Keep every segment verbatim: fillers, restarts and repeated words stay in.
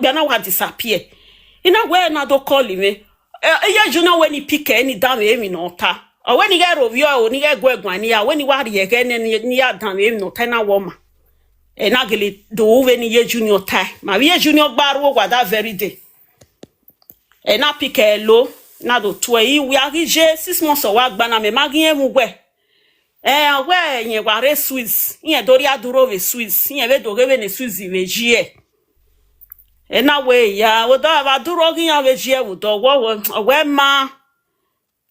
Gbana wa disappear. Ina we na do call me. Eh, eh, ye Junior we ni pick any down we mi no ta. O we ni get rovio o ni get gwegwa ni ya we ni wa ri ye ke ni ni ya down we mi no ta na wo ma. E na gele do we ni ye Junior tai. Ma we ye Junior gbaru wa that very day. E na pick e lo na do tue i we a gi je six months o wa gbana me ma gi e mu we. Eh, we yen wa re Swiss. Yen do ri aduro we Swiss. Yen we do ge we ni Swiss we ji e. E na we ya, we do ava duro gi yan we ji e we do wo wo we ma.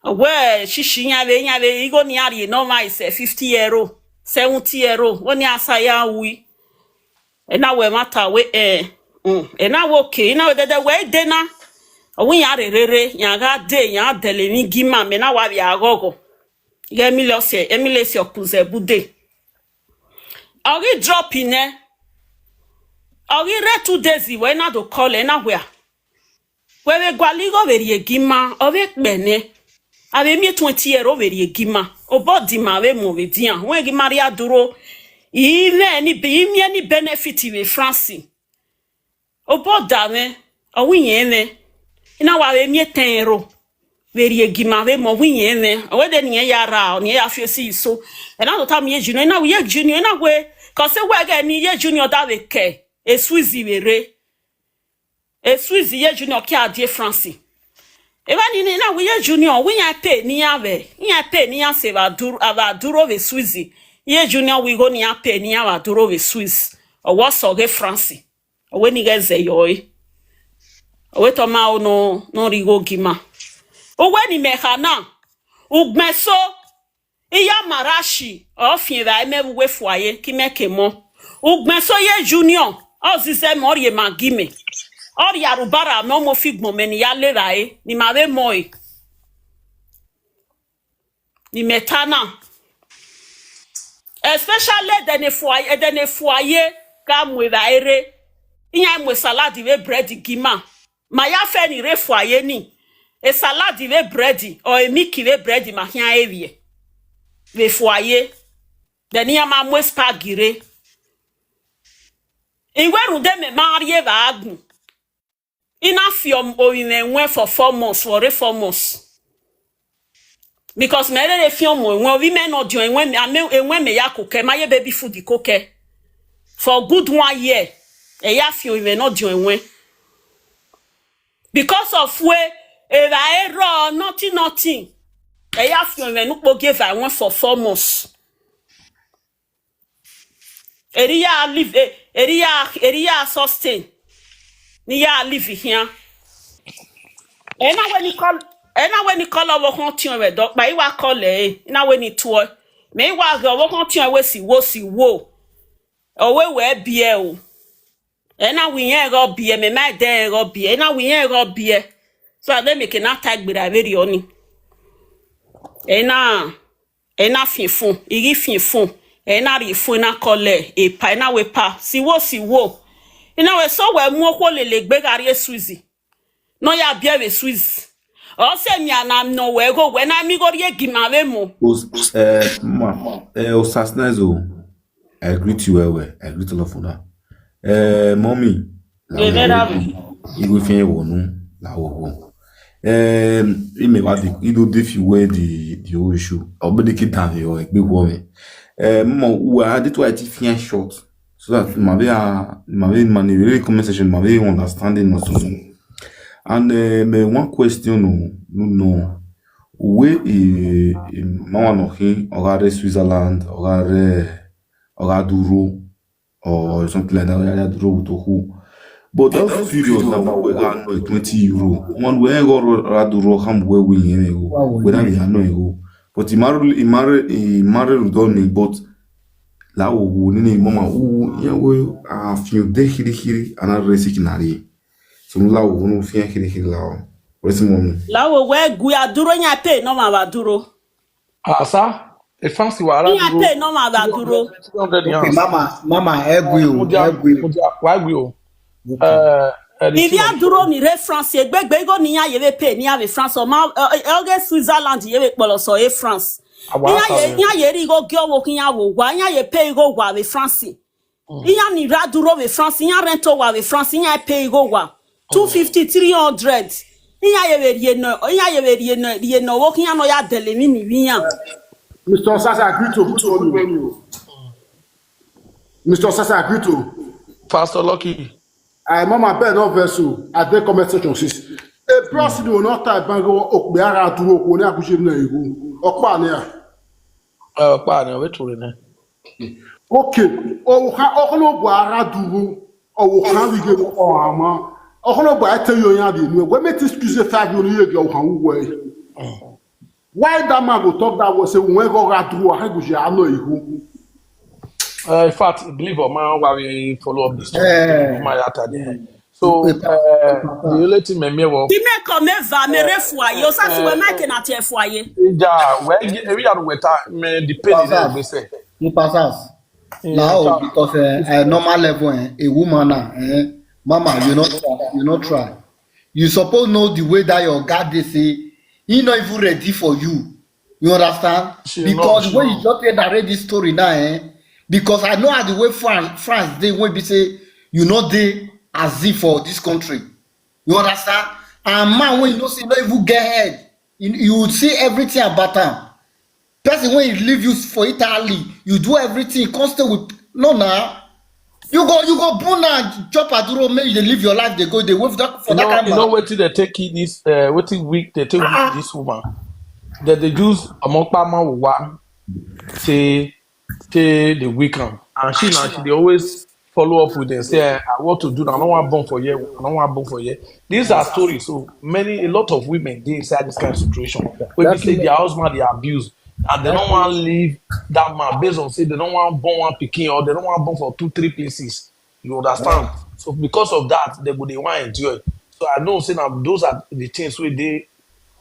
We shishi yan we yan we igo ni ari no ma is fifty euro, seventy euro. We ni asa ya wi. E na we mata we eh. Mm. E na we okay. E na we dede we de na. O wi yan re re re, yan ga de, yan de le mi gi ma me na wa bi agogo. Ye mi lo se, e mi le se okuze bude. Ori drop in e. Ori re two days we na do call e na we a. We we gwaligo we ri e gi ma, o we pe ne. Ave mi twenty euro we ri e gi ma. O bo di ma we mo we dian. We gi ma ri aduro. I me ni bi mi ni benefit we France. O bo da me. O wi yen me. Ina wa we mi ten euro. We ri e gi ma we mo wi yen me. O we de ni ya ra, o ni ya fi si so. E na do ta mi ye Junior, ina we ye Junior, ina we. Ko se we ge ni ye Junior da we ke. E Swiss we re. E Swiss ye Junior ki a die France. E ba ni ni na we ye Junior, we ya pe ni ya we. Ya pe ni ya se va duro, ava duro we Swiss. Ye Junior we go ni ya pe ni ya va duro we Swiss. O wo so ge France. O we ni ge ze yo e. O we to ma o no, no ri go gi ma. O we ni me ha na. Ugbe so. Iya marashi, o fin va me we fu aye, ki me ke mo. Ugbe so ye Junior, o zize mo ri e ma gi me. O ri arubara me o mo fi gbon me ni ya le ra e, ni ma we mo e. Ni me ta na. Especially de ne fu aye, de ne fu aye, ka mu e va ere. Iya mu e salad we bread gi ma. Ma ya fe ni re fu aye ni. E salad we bread, o e milk we bread ma hia e vie. We fu aye. De ni ya ma mu e spag re. Iwe ru de me ma ri e va agun. Ina fi o, o ime nwe for four months, for re four months. Because me re fi o mo nwe, o vi me no di o nwe, ame, nwe me ya ko ke, ma ye baby food ko ke. For good one year, e ya fi o ime no di o nwe. Because of we, e va e ro, nothing, nothing. E ya fi o ime nu po ge va nwe for four months. Eri ya live, eh, eri ya, eri ya sustain. Ni ya live here. E na we ni call, e na we ni call owo kan ti o we do, pa i wa call e, e na we ni tuo. Me i wa ge owo kan ti o we si wo si wo. O we we bi e o. E na we yen go bi e, me ma de go bi e. E na we yen go bi e. So I dey make na tag gbera very oni. E na, e na fin fun, igi fin fun. E na ri fun, e na call e, e pa, e na we pa. Si wo, si wo. E na we so we mu okwo lele gbe gari e Swiss. No ya bi e we Swiss. O se mi ana no we go, we na mi go ri e gi ma we mo. Os, eh, ma, eh, o sasnez o. I greet you well, well. I greet all of una. Eh, mommy, la Eh, wo wo. Vera. Iwe fi wo nu, la wo wo. Eh, ime wa di, ido de fi we di, di o issue. Obede ki ta yo, e gbe wo mi. Eh, mo, wa, I did why it fi short. So that ma be a, ma be man in the comment section, ma be understanding no so. And, eh, me one question, no, no, no. We, eh, eh, ma wa no hin, o ga re Switzerland, o ga re, o ga duro, or something like that, o ga duro with who. But those periods now, we ga no twenty euro. One we go ra duro, ham we we yen go. We na we no go. But imare, imare, imare rudoni, but la wo wo ni ni mama wo, ya wo, a fi de hiri hiri, ana re sikinari. So la wo no fi hiri hiri la wo. Where's mommy? La wo we gu ya duro nya pe no ma va duro. Asa, e fancy wa la Nya duro. Pe no ma va duro. Three hundred Okay, yards. Mama, mama, egwi o, Mo ja, egwi mo o. Ja, wa egwi o. Okay. Eh, eh, Ivi a duro ni re France, egbegbe igo ni ya ye ve pe ni ya ve France, o ma, eh, eh, oge Switzerland ye ve polo so e France. Awa Iya ye, asa. Iya ye ri igo ge owo ki ya wo wa, iya ye pe igo wa ve France. Iya ni ra duro we France, iya rent wa we France, iya pay go wa. Two fifty, three hundred. Iya ye we ye no, iya ye we ye no, ye no wo kiya no ya dele mi ni iya. Mister Sasa, I agree to put on you. Mister Sasa, I agree to. Pastor Lucky. I mama bed no vessel. I dey comment section sis. A bros do not type bango okbe ara duro ko ni akuse na igu. Opa ni a. Uh, pa ni we turi ne. Okay. O ha okolo gwa ara duro. O ha wi ge o ama. Okolo gwa ete yo ya di nu. We make excuse five yo ni ye ge o ha wo. Why that man go talk that way? Say when go rat do, I go say I know you. Uh, in fact, believe or man, why we follow up this story. Eh. My heart at the end. So uh, the only thing me me wo. Ti me come me va me re foyer. O sa si we make na te foyer. Yeah, well, every other way time, man, the pain is Pastor. They say. You pass us. Now, because uh, a normal level, eh, a woman now, eh, mama, you not try, you not try. You suppose know the way that your God they say he not even ready for you. You understand? She Because not, when she you just hear that read this story now, eh, because I know how the way France, France they will be say you know they as if for this country. You understand? And man, when you know say you don't even get head, you, you will see everything about them. Person when he leave you for Italy, you do everything, come stay with no now. You go, you go born and chop aduro, make you dey live your life, they go, they wait for that, for You that know, kind you of know man. What they take it this, uh, what thing week they take Ah. Week this woman. That they use among Pama Wa say say the weekend, and she now she they always follow up with them. Say I want to do. I don't want born for you. I don't want born for you. These are stories. So many, a lot of women they inside this kind of situation. When they say their husband they abuse, and they don't want to leave that man based on say they don't want born one picking or they don't want born for two three places. You understand? So because of that, they go they want endure. So I know say now those are the things where they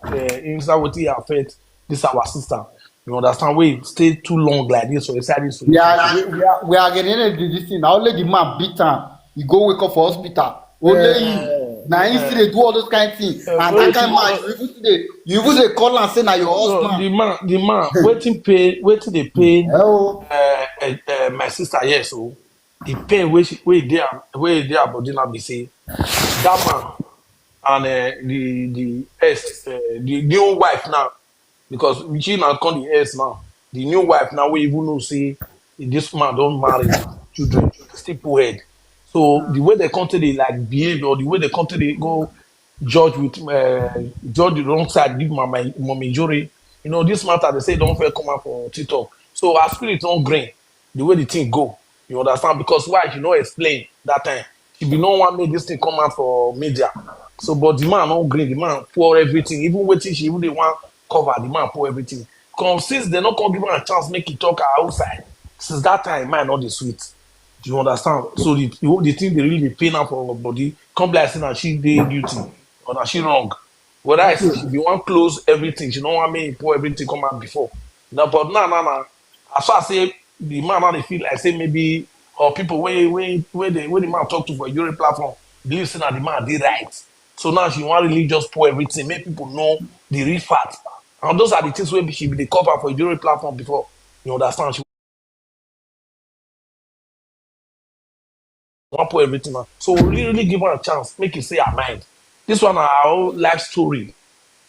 uh, inside what he affect this our sister. You understand? We stay too long like this, so inside this. We are, we, we are, we are getting into this thing. Now only the man beat him. He go wake up for hospital. Only him. Now he still dey do all those kind of things. And that kind of man, you even say, you even say call and say now your So husband. The man, the man, waiting pay, waiting they pay. Oh, Uh, uh, uh, my sister, yes, so the pain where she, where they are, where they are, but then I be say that man and uh, the the ex, uh, the new wife now, because she now come the ex now. The new wife now we even know say this man don't marry children, still poor head. So the way they come to the like behave or the way they come to the go judge with uh, judge the wrong side, give my my mommy jury. You know this matter they say don't fair come out for TikTok. So her spirit don't green the way the thing go. You understand? Because why she no explain that time? She be no one make this thing come out for media. So but the man no green, the man pour everything. Even waiting she even dey want cover, the man pour everything. Come since they no come give her a chance make he talk her outside. Since that time, mine not the sweet. Do you understand? So the the, the thing they really dey pain her for her body. Come like say now she dey guilty or now she wrong. Whether I say she be one close everything, she don't want me pour everything come out before. Now, but now, now, now, as far as say the man now they feel like say maybe or people where where where the where the man talk to for Europe platform believe say now the man they right. So now she want really just pour everything, make people know the real fact. And those are the things where she be the cover for Europe platform before. You understand? She want pour everything out. So we really, really give her a chance, make you say her mind. This one, our whole life story.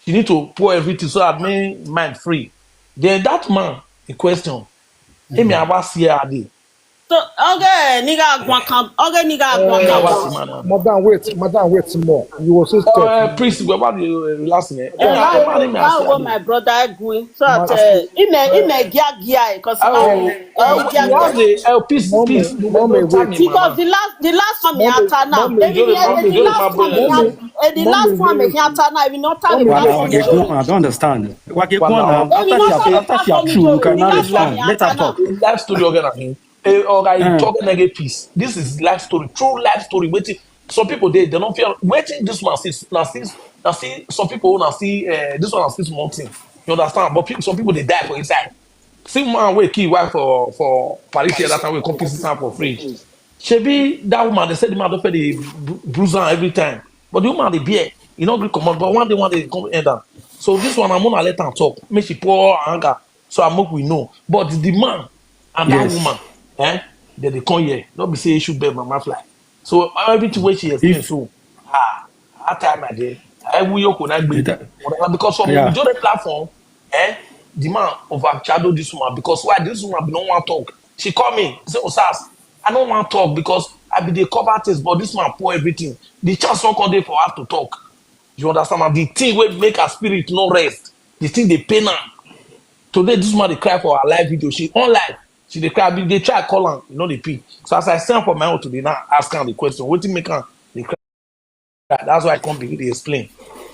She need to pour everything so that make mind free. Then that man, the question, hey, me, I was here, I did. So okay, nigga gwan kan, okay, nigga gwan Hey, I kan. was man. Madam, wait, madam, wait some more. You will still Uh, talk. Please, we want you last name. Báwo báwo my brother gun so that uh, ime ime gia gia because Oh, oh you have the uh, peace, Mommy, peace. mommy, Don't tell wait. me, Because mama. The last the last one me Mommy, ata now. Mommy, Maybe don't yeah, mommy, the don't last mommy, one me mommy. have eh, the last one me ata now. If you not tell me Mommy, pass Wow, on okay, the go joke. on. I don't understand. Wake Wow. on now. Maybe After not she, tell me after pass she on the chew, you joke. The cannot last one respond. me Let her ata now. talk. Life story again. Eh, or I talk and get peace. This is life story, true life story. Waiting. Some people they they don't feel waiting. This one since now since now see some people now see uh, this one now since small thing. You understand? But people, some people they die for inside. See man where key wife for for Paris here that time we come piss time for free. Shebi that woman they said the man don't pay the bru- bruise her every time. But the woman the beer, you know, come on. But one day one day come end up. So this one I'm gonna let her talk. Make she pour her anger. So I make we know. But the man and that Yes. Woman, eh? Then they come here. Not be say issue bell mama fly. So everything wey she explain so, ah, that time I dey, I will you could not be. Because from the platform, eh, the man overshadow this woman because why this woman be no one talk. She call me, say, "Osas, I don't want talk because I be dey cover things, but this man pour everything. The chance not come there for her to talk." You understand? And the thing will make her spirit no rest. The thing they pain her. Today, this man they cry for her live video. She on live. She dey cry. They try call her. You know they pee. So as I stand for my own today now, ask her the question. What do you make her? They cry. That's why I come begin to explain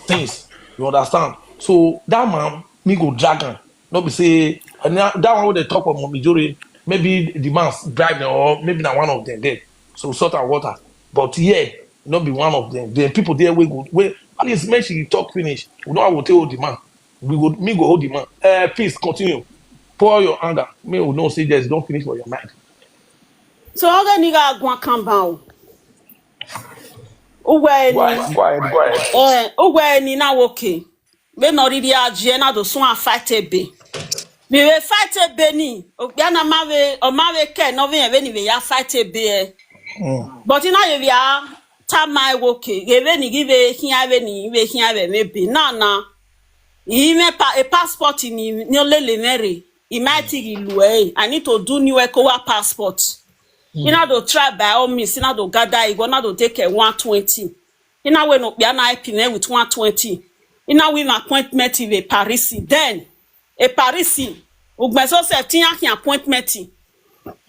things. You understand? So that man, me go drag am. No be say and that, that one wey dey talk for Mommy Jore, maybe the man drive them or maybe na one of them there. So salt and water. But yeah, no be one of them. Then people there we go we at least make she talk finish. We know how we take hold the man. We go me go hold the man. Uh, please continue. Pour your anger. Me we know say there's don't finish for your mind. So oge ni ga agwa kamba o. Ugwe ni. Go ahead, go ahead, go ahead. Eh, ugwe ni na woke. Be no riri aje na do sun a fight ebe. Mi we fight ebe ni. Okpia na ma we o ma we ke no we we ni we ya fight ebe. Eh. But ina ye we a ta my woke. Ye we ni give we hin a we ni we hin a we me be. Na na. Ime pa a passport ni ni lele mere. Imaiti ilue. I need to do new ECOWAS passport. Ina do try by all means. Ina do gather. Ina do take a one twenty. Ina we no be na I P me with one twenty. Ina we my appointment in Paris. Then a Paris. Ugbeso se tinya ki appointment.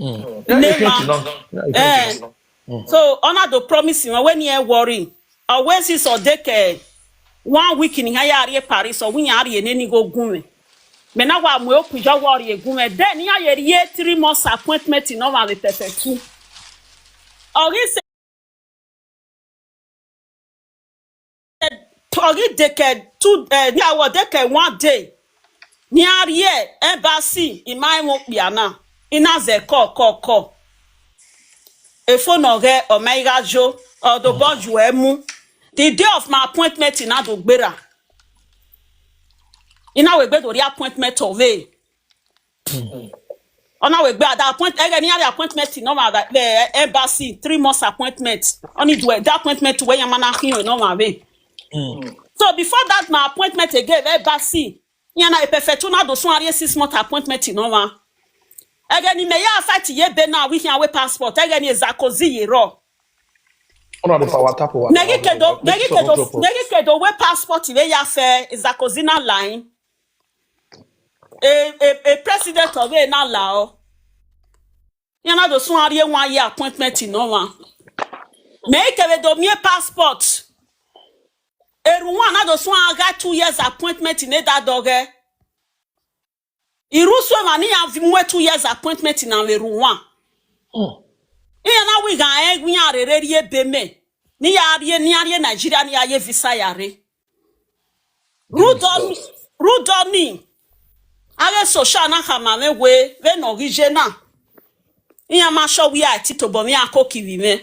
Nema. Eh. So ona do promise me when you worry. Always is odeke one week in here Paris or when you are in any go gume. Me na wa mo ku ja worry gume. Then you are here three months appointment in over the perfect two. Or he said Tori deke two eh, ni awo deke one day. Ni arie embassy imai mo piana. Ina ze ko ko ko. Efo no ge omega jo odo boju emu. The day of my appointment in Adogbera. Ina we gbe dori appointment of e. Ona we gbe ada appoint ege ni ari appointment no ma be embassy three months appointment. Oni do that appointment we yamana hin no ma be. So before that my appointment again embassy. Yana e perfect una do sun ari six month appointment no ma. Ege ni me ya fight ye be na we hin awe passport ege ni ezakozi ye ro. Una the power tap over. Negi kedo, negi kedo, negi kedo we passport we ya fe ezakozi na line. A, a, a president of a na lao. Yana do sun ari one year appointment in no one. Me kebe do me passport. Eru one na do sun aga two years appointment in that doge. Iru so ma ni ya vi mwe two years appointment in eru one. Iya na we ga e gwi are re rie be me. Ni ya rie ni are Nigeria ni aye visa ya re. Rudomi, Rudomi. Are social na kama me we we no gije na. Iya ma show we ati to bo mi akoki wi me.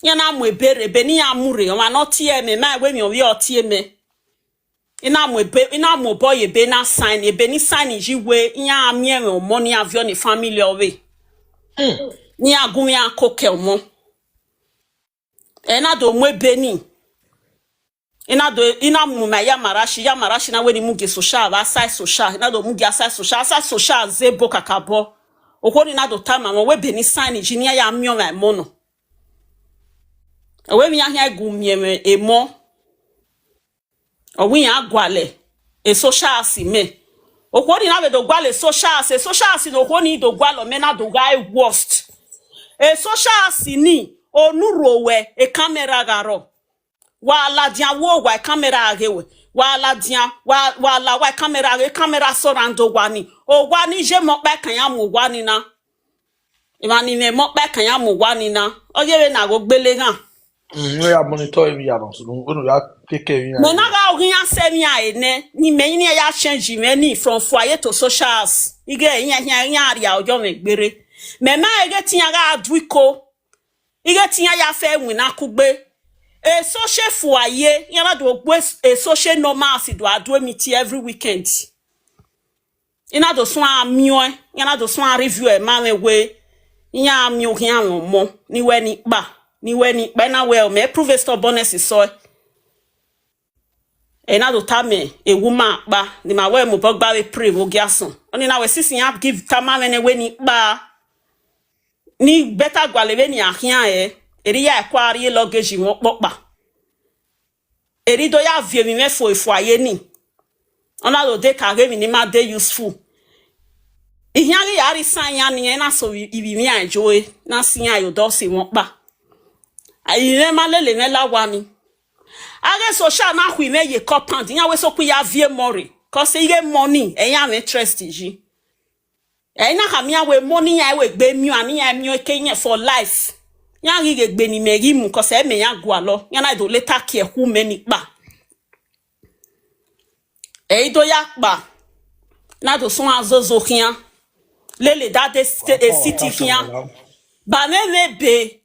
Yana mu ebere be ni ya mure o ma no tie me ma we mi o wi o tie me. Ina mu ebe ina mu boy ebe na sign ebe ni sign ji we iya amie me omo ni avio ni family owe. Ni agun mi akoke omo. Ena do mu ebe ni. Ina do ina mu ma ya marashi ya marashi na we ni mu ge social ba sai social ina do mu ge asai social asai social ze bo kakabo. Okoni na do time mo we be ni sign ji ni ya amio me mono. Ewe mi ahia gu mi eme emo. Owi ya gwale. E social si me. Okwoni na we do gwale social si. E social si no kwoni do gwalo me na do guy worst. E social si ni onu rowe e camera garo. Wa la dia wo wa e camera agewe. Wa la dia wa wa la wa e camera age camera surround o wani. O wani je mo pa kan ya mo wani na. Imani ne mo pe kan ya mo wa ni na. Oye we na go gbele gan. Mm, we ya monitor him ya no so no no ya take care him. Mo na ga ogin ya se mi a ene ni me ni ya change me ni from foyer to social house. Ige ya ya ya ri a ojo me gbere. Me ma ege ti ya ga adwiko. Ige ti ya ya fe wi na kugbe. E social foyer ya na do gbe e social normal si do adwe mi ti every weekend. Ina do swan amio, ina do swan review e ma me we. Inya mi o hian mo mo ni we ni pa. Ni we ni pa na we o me prove stubbornness so. E na do ta me e woman pa ni ma we mo bo gba we pray wo gi asan. Oni na we sisi ya give ta ma me ne we ni pa. Ni better gwale we ni ahian e. Eri ya e kwa ari e luggage won popa. Eri do ya vie mi me fo ifo aye ni. Ona do de ka ge mi ni ma de useful. Ihian ri ya ri san ya ni e na so ibi mi a jo e na si ya yo do si won pa. Ayi me ma lele me la wa mi. Age social na hu me ye compound ya we so ku ya vie more. 'Cause ye money e ya me interest ji. E na ka mi a we money ya we gbe mi ani ya mi o ke yen for life. Ya gi ge gbe ni me gi mu 'cause e me ya gwa lo. Ya na do later care who me ni pa. E do ya pa. Na do sun azozo kian. Lele da de st- e city kian. Ba me me be.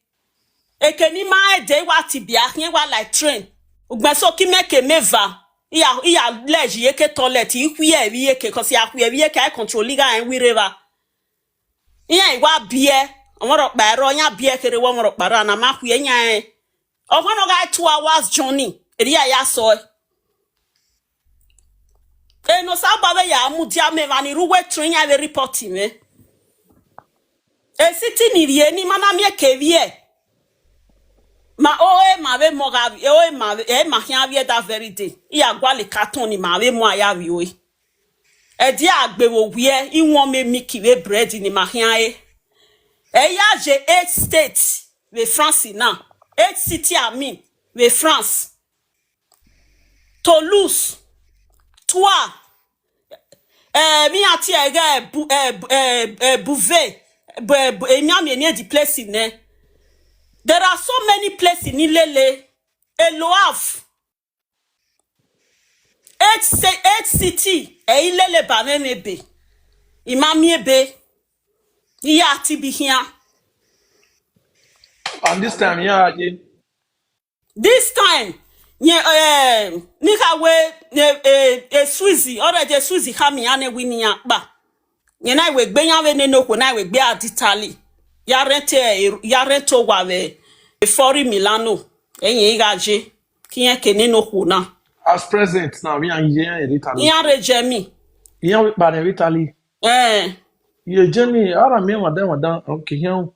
Eke ni ma e de wa ti bia kian wa like train. Ugbe so ki me ke me va. Iya iya leji eke toilet ikwi e wi eke 'cause ya kwi e wi eke I control ga en wireva. Iya iwa bie. Omoro pa ero ya bie kere wo omoro pa ra na ma kwi enya e. Okono ga two hours journey. Eri ya ya so. E no sa ba we ya mu dia me mani ruwe train ya we report me. E city ni rie ni mana mi e ke vie. Ma o e ma we mo ga vi- o e ma we- e ma hia vie that very day. Iya gwa le carton ni ma we mo aya vi o e. E di agbe wo wie i won me miki we bread ni ma hia e. E ya je eight states we France na. Eight city I mean we France. Toulouse, Troyes, eh, mi ati ege bu eh, bu- eh, eh, Bouvet, bu- eh, bu- eh, mi ami any the place in there. There are so many places in Ilele, Eloaf, eight, eight city, eh, Ilele ba me me be. Imami ebe. Iya ati bi here. And this time, yeah, again. This time, nye eh, nika we eh, eh, eh, Suzy, already Suzy kami ane wini ya pa. Nye na we gbe ya we ne no ko na we gbe aditali. Ya rent eh, ya rent o wa we e fori Milano. Enye igaje. Kiyen ke ne no ko na. As present now, we are here in Italy. Ya reje mi. Yeah, we by Italy. Eh. Yeah, Jamie, ara me wadan wadan. Okay, here.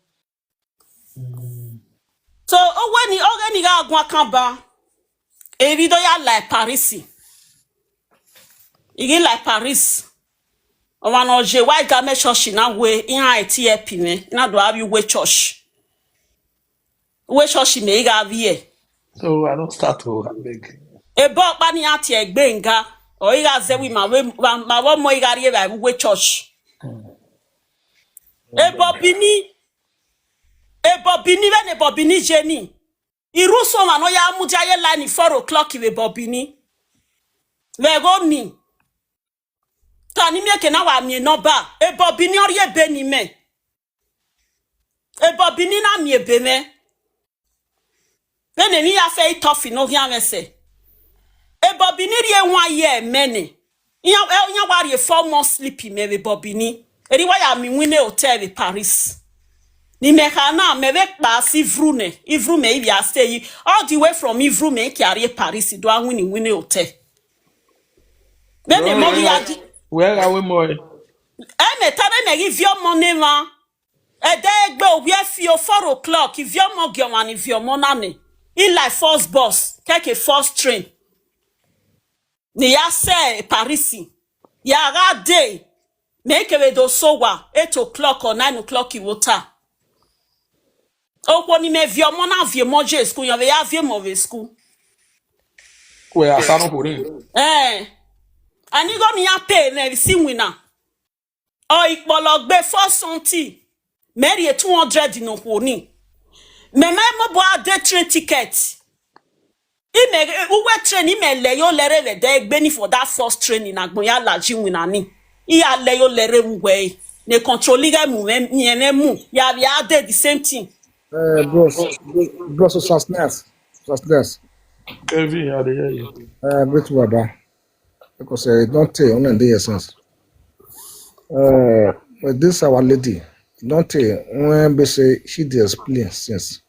So owe ni oge ni ga gwa kan ba. Evi do ya like Paris. Igi like Paris. O wa no je wa ga me church na we in I T F me. Na do abi we church. We church me ga vie. So I don't start to I beg. E bo pa ni ati egbe nga. O iga ze wi ma we ma ma wo mo iga rie ba we church. E bo bini. E bo bini we ne bo bini jeni. Iru so ma no ya mu ja ye la ni four o'clock we bo bini. We go ni. Tani mi eke na wa mi no ba. E bo bini ori e be ni me. E bo bini na mi e be me. Bene ni ya fe itofi no hia mese. E bo bini ri e wan ye mene. Iya e iya wa ri e four months sleepy me we bo bini. Eri wa ya mi win e hotel we Paris. Ni me ha na me we pa si vru ne. Ivru me ibi a stay all the way from Ivru me ki ari e Paris do a win win e hotel. Bene mo ya di Where are we more? E me tare me gi vi omo ne ma. E de egbe owie fi o four o'clock. Vi omo gi omo ni vi omo na ne. I like first bus, take a first train. Ni ya se Paris. Ya ga day. Me ke we do so wa eight o'clock or nine o'clock i water. Okwo ni me vi omo na vi omo je school, yan we ya vi omo we school. Where are Sano Puri? Eh. Ani go ni ya pay me si wina. O ipologbe four something. Me ri two hundred no ko ni. Me me mo bo a day train ticket. I me uwe train i me le yo lere we de gbe ni for that first training agbon ya laji wina ni. I ya le yo lere uwe. Ne control ga mu me mi me mu. Ya bi a day the same thing. Uh, bros, bros, susness, susness. Kevin, I dey hear you. Uh, great Baba. Because uh, don't tell on the essence. Uh, but this our lady. Don't tell when be say she dey explain since.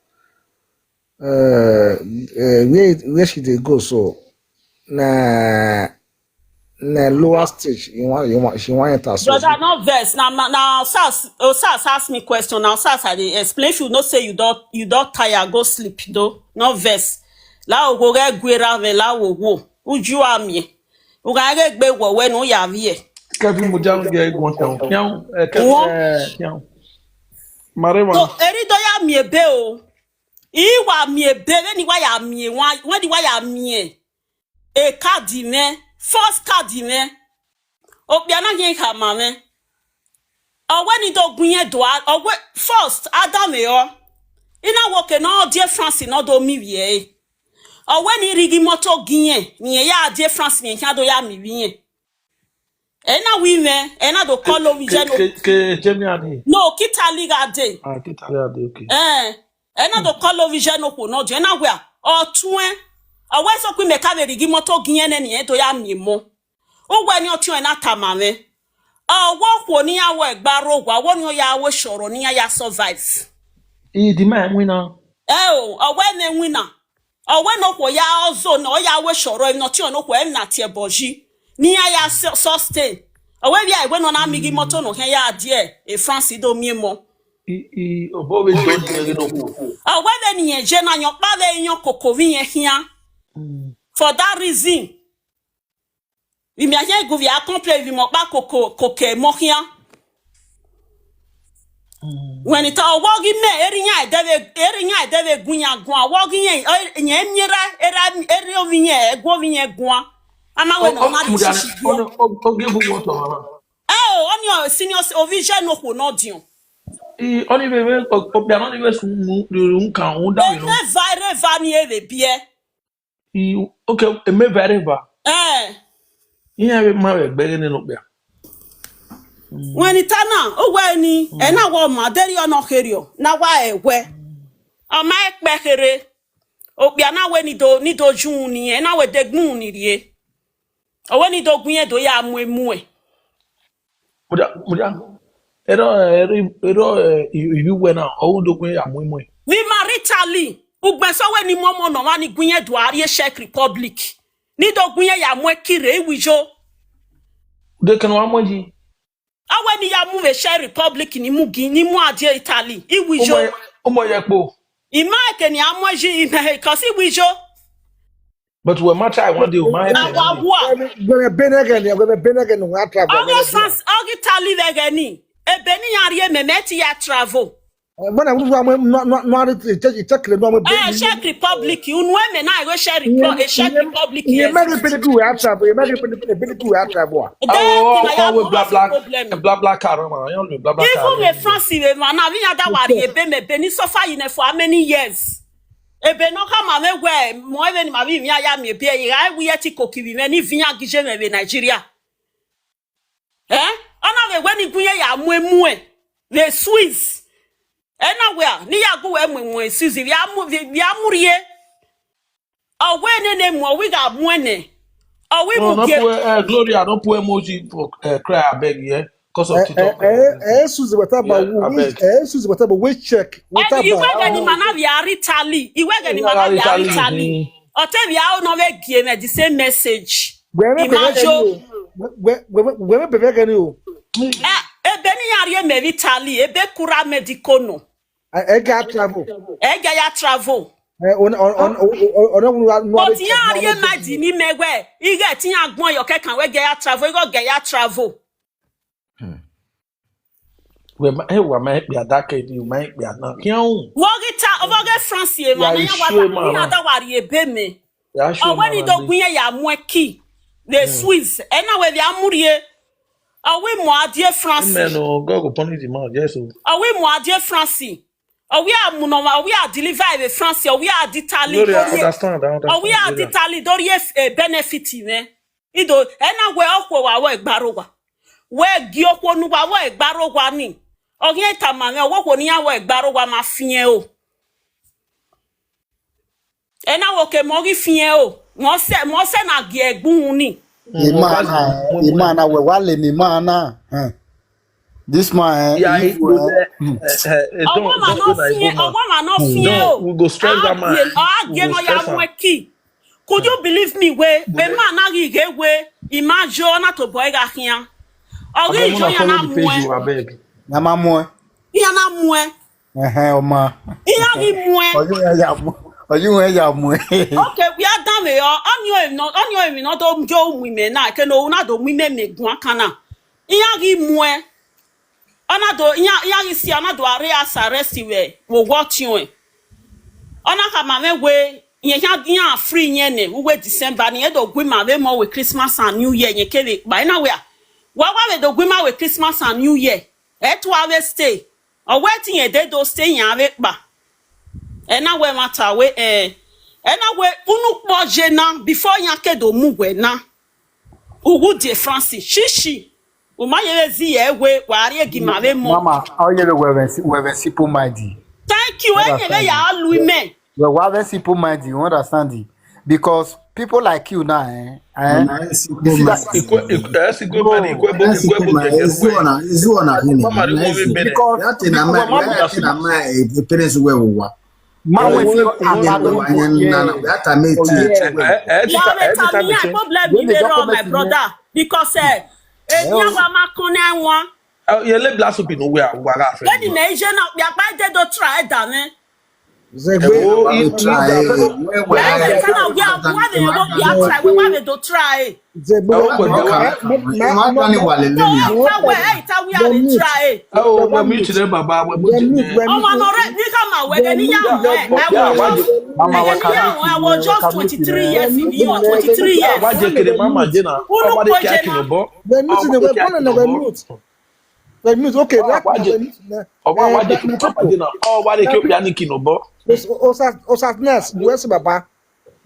Uh, uh, where where she dey go so? Na na lower stage. You want you want she want enter so. Brother, no vex. Now, now, now Osas, Osas ask me question. Now, Osas, I dey explain. If you know say you don't you don't tire, go sleep though. No vex. La ogo ge gwera ve la ogo. Uju amie. Uga ge gbe wo we no ya vie. Kevin Mujang get one town. Kiao, eh, Kevin, Wo- eh, Kiao. Marema. So eri do ya mie be o. Iwa mie be, when iwa ya mie, when iwa ya mie. E card me, first card me. Obiana yen ka ma me. Owe ni do gunye do a, owe first Adam e o. Ina woke no die France no do mi wie. Owe ni rigi moto ginye, ni ya die France ni ya do ya mi wie. Ena wi me, ena do call ovi je no. Ke Jamie ani. No, kita liga de. Ah, kita liga de, okay. Eh, ena do call ovi je no ko no je na we. O tun e. Owe so ku me ka be rigi moto ginye ne ni e do ya mi mo. Uwe ni o tun e na tama me. Owo ko ni ya we gba ro wa, wo ni o ya we soro ni ya ya survive. I di ma win na. Eh o, owe ne win na. Owe no ko ya ozo no ya we soro no ti no ko em na tie boji. Ni ya ya su- sustain. Owe bi ai we no na mi gi moto no he ya die. E France do mi mo. I i obo be do ni no ko. Owe be ni ye je na yo pa be yo koko vi ye hia. For that reason, vi mi aye gu vi accompli vi mo pa koko koke mo hia. When it all wogi me eri nya e deve eri nya e deve gunya gwa wogi ye ye mi ra era eri ovi ye egu ovi ye gwa. Ama we no ma di shishi gwa. O o give you water, mama. Eh o, oni o senior ovi je no ko no dion. I oni be be o be oni be su mu du nkan un da Be you know. Ne vaire va ni eve bie. I okay, e me very va. Eh. Ihe be ma be gbere ne no be. When it na o we ni e na wo ma deri ono herio na wa e we. O ma e pe here. O bia na we ni do ni do jun ni e na we degbun ni rie. O we ni do gun ye do ya mu emu e. Muda muda. Ero ero ero ibi we na o do kun ya mu mu. Ni maritally, ugbe so we ni momo no wa ni gun ye do ari Czech Republic. Ni do gun ye ya mu e kire iwijo. De kan wa mo ji. Awe ni ya mu ve Czech Republic ni mu gi ni mu adie Italy. Iwijo. O mo ye po. Ima ke ni amu ji ime he kosi iwijo. But we ma try one day o ma. Awa wa. Gwe bene gani, gwe bene gani wa travel. Oge France, oge Italy ve gani. Ebe ni ya rie me me ti ya travel. When I was one no no no I take take no more. Eh, Czech Republic, unu eme na ego Czech Republic, eh, Czech Republic. You make it pretty good. I travel. You make it pretty pretty good. I travel. Then Oh, ti ma ya oh, we no bla se bla, problem. bla bla car, man. You know, bla bla car. Even me France, me ma na vi ya da wari ebe me be ni suffer in for how many years? Ebe no ka ma me we mo ebe ni ma vi mi ya mi ebe ya we ye ti ko ki vi me ni vi ya gije me be Nigeria. Eh? Ona ve we ni gun ye ya mu emu e. The Swiss. E na we a, ni ya gu we mu mu e Swiss. Vi amu vi amu rie. Owe ne ne mu owi ga mu ene. Owi No, mu no, ge. put, uh, Gloria, don't put emoji for uh, cry, I beg, yeah? Because of Eh, eh, TikTok. eh, eh, Susie, what about Yeah, I which, beg. Eh, Susie, what about which check? What Iwe about? ga ni mana vi ari Italy. Iwe ga ni mana vi ari Italy. Ote vi a no ve gi me the same message. Where me Imagine. Where me be gani o? Eh, ebe ni ya rie me vi Italy, ebe kura medical no. I get travel. E ga ya travel. Eh, on on on on on on. But ya rie ma di ni me we. Ige ti ya gbon yo ke kan we ga ya travel, igo ga ya travel. We ma, eh, we ma be a dark, you might be a dark. Kion. Wo gi ta, wo gi France e ma Ya na ya issue, wa man. na da wari ebe me. Ya show. Owe ni do gun ye ya mu e ki. The Swiss. E na we vi amu rie. Owe mo adie France. Man, no, God go punish the man. Yes, so. Owe mo adie France. Owe amu no wa, owe a deliver e France. Owe a di Italy. Gloria, Owe understand, I understand. Owe a di Gloria. Italy dori e eh, benefit me. Ido, e na we okwo wa wo egbaro wa. We gi okwo nu wa wo egbaro wa ni. Oge ta ma me wo kwo ni ya wo egbaro wa ma fie o. E na wo ke mo gi fie o. Mo se mo se na gi egbun ni. Imana, Imana, we wale mi mana. Eh. This man, eh, Yeah, if he we, go eh, there. Hmm. Eh, eh, Ọwọ́ don't ma don't no go na fie, Igbo man. ọwọ́ ma no fie No, o. we go stress that Agie man. no, agie We go no ya stress am. mwe ki. Could you believe me? We, we ma na ri ge we. Ima jo na to boy ga hian. Ori Abeg, jo una ya na follow the page, mwe. you abeg. na ma mwe. Ya na mwe. Eh, eh, ọmọ. Ya ri mwe. Ọjọ́ yẹn yà mú. Ọjọ́ yẹn yà mú. Okay, we are done with all. On your no, on your no do jo mu me na. Ke no na do mu me me gun kana. Ya ri mwe. Ona do ya ya ri si ona do are as arrest we. Wo what you. Ona ka ma me we. Ye ya ya free ye ne. Uwe December ni e do gwi ma we mo we Christmas and New Year ye ke we pa. Ina we a. Wa wa we do gwi ma we Christmas and New Year. E to ave stay. O we ti ye de do stay ya we pa. E na we matter we eh. E na we unu po je na before ya ke do mu we na. Ugu de Francis. Shishi. Uma ye zi ye we wa re gi ma we mo. Mama, how you know we were si- we were simple minded? Thank you. What Enye I me ya said. alu ime. Well, we have a simple mind, you understand it. Because people like you now, eh? eh? Na esi You see that? kuma Ikwe, ikwe, eh, si ikwe bani, No. ikwe bo, Esi ikwe bo kuma keke, ezu ikwe. ona ezu ona hini. Mama, Na ikwe esi. bene. Because Ya te na people ma were mad ya at te na you. ma e parents we wa. Man, Oh, when oh, people oh, are Ni mad ko oh. wa at you, yan na yeah. na ya ta me Oh, ti yeah. ti Eh, we. eh, eh, Ya sister, me eh, ta sister mi e Michelle. problem When they ime don't ro come my at you, brother because eh e oh, ya wa ma kon e won. Eh, ye le blast up in nowhere, we are friend. Then me je na ya pa de do try da me. Zegbe Eh, oh, wa he, we he, try. he, We we Ya ya me ya ta na we a wa me wo ya try we wa me do try. Zegbe Oh, wa but wa the ka way ma ma ma ni wa le le ni. Ta we e ta we a le try. Oh, we mute there, Baba. We mute there. Ọmọ no re ni ka ma we ni ya Yeah, we. yeah, why the Mama, Ege we ni can ya meet we I you, was we just can meet you, twenty-three man. years in you Yeah, twenty-three Yeah, years. why the kid, Mama Jena? Unu Nobody ko care je na. Kinobo. We meet in the Nobody way care one of the Kinobo. mute. We mute. Okay, Oh, that why we the, meet na. oh, why, Eh, why the that na kid, Mama people. Jena? Oh, why the That kid, people. Piani Kinobo? Osas Osas Nas, we say baba.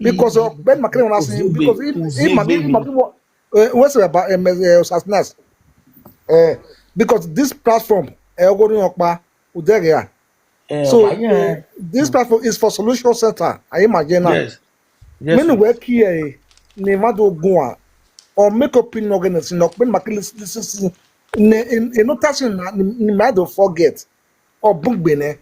Because of Ben McLean was saying because he he might be Uzegbe. uh, we say baba um, uh, Osas Nas. Uh, because this platform, uh, going up, Uderia. Eh, So why, yeah. uh, this platform is for Solution Center. I imagine now. Yes. Yes. Many work here, ne mado goa or make up in organization, no Ben McLean this is ne in no touching ni mado forget or book bene.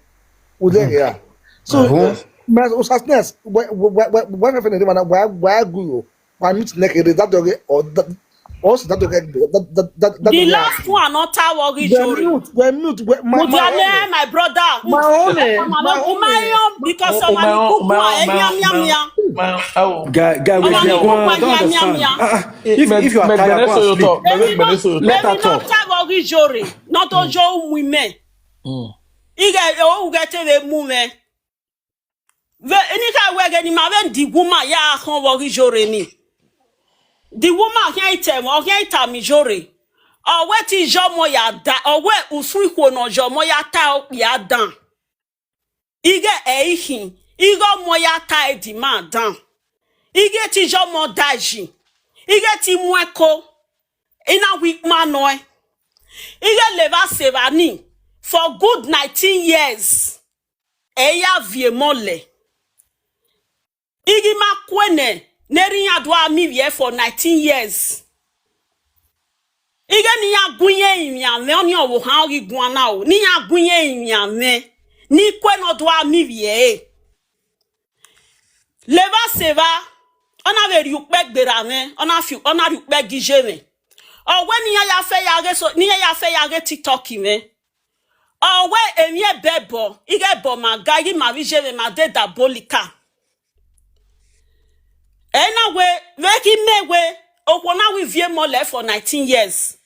Uderia. So Uh-huh. my Osas Nas, why why why why why why why go? Why meet next that dog or that also that dog that that that that The dog. last one not our We jori. mute, we mute, we my Mudiane, my my brother. my own, eh, my My own. Eh. Because Oh, of my my own, cook my my own, my enya own, mia my mia. own, my own. Oh. Guy, guy, Ọmọ wait, mi me, I kú don't pa enya understand. mia. Ah, ah. If, if you are But tired, go Vanessa, and you sleep. talk. But Vanessa, you Let talk. me Let her not talk. tell Ori Jore. Not to show women. Mm. Ige o uge te we mu me. Ve enika we ge ni ma ve di woman ya kan wo ri jore ni. Di woman kan ite mo kan ita mi jore. Owe ti jomo ya da owe usu iko no jomo ya ta o ya dan. Ige e ihin. Ige omo ya ta e di man dan. Ige ti jomo daji. Ige ti mu eko. Ina weak man no e. Ige leva sevani for good nineteen years. Eya vie mole. Igi ma kwene neri ya dwa mi vie for nineteen years. Ige ni ya gunye imia me oni owo ha ogi guana o. Ni ya gunye imia me. Ni kwe no dwa mi vie. Leva seva. Ona ve ri upe gbera me. Ona fi ona ri upe gije me. Owe ni ya ya fe ya ge so ni ya ya fe ya ge TikTok me. Owe emi e bebo, ige bo ma ga igi ma vi jeve ma de diabolical. Ena we, ve ki me we, okwo na we vie mole for nineteen years.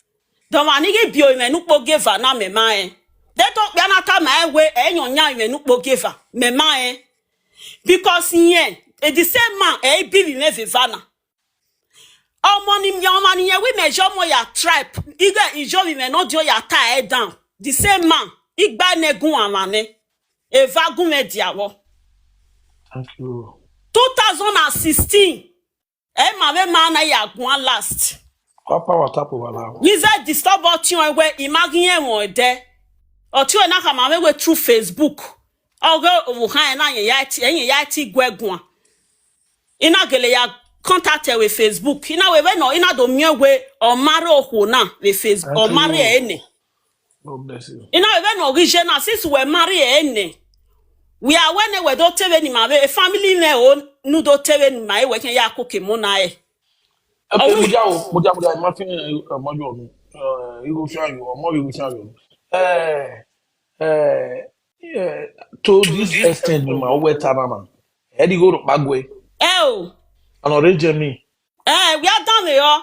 Don wa ni gi bio ime nu po geva na me ma e. De to kpia na ta ma e we, e nyo nya ime nu po geva, me ma e. Because yen, e the same man, e bi vi me veva na. Omo ni mi omo ni yen we me jo mo ya tribe. Ige ijo vi me no dio ya ta e down. The same man, igba ne gun amane. Eva gun me diawo. Thank you. Two thousand and sixteen. E ma ve ma na ya gun last. Papa wa tapo wa la. Yize disturb otion we imagine e won de. Otion na ka ma we through Facebook. Ogo owo kan na yen ya ti, yen ya ti gwe gun. Ina gele ya contact e we Facebook. Ina we we no, ina do mi we o mare oho na we Facebook. O mare e ne. God bless you. Ina ebe no gije na, since we marry ene. We are when we do tebe ni ma, we family me o, nu do tebe ni ma, we can ya cook mo na e. Okay, mo ja o, mo ja, mo ja, ma fi, eh, mo jo mi. Eh, igo fi ayo, mo igo fi ayo. Eh, eh, yeah, to this extent, ma o we ta na na. E di go ro pagwe. Eh o. Ono re je mi. Eh, we are done yo.